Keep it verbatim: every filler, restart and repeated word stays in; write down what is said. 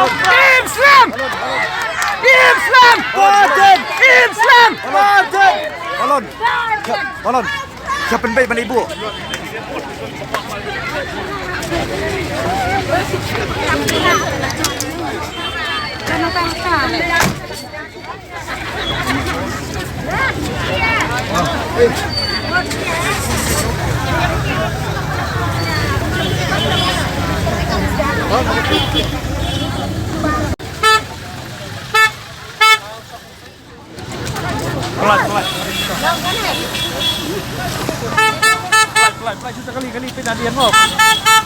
Im Slam! Im Slam! Martin! Im Slam! Martin! Balon! Balon! Siapa yang baik balik bu? Pelan, pelan. Pelan, pelan, pelan. Satu kali, kali pin ada yang off.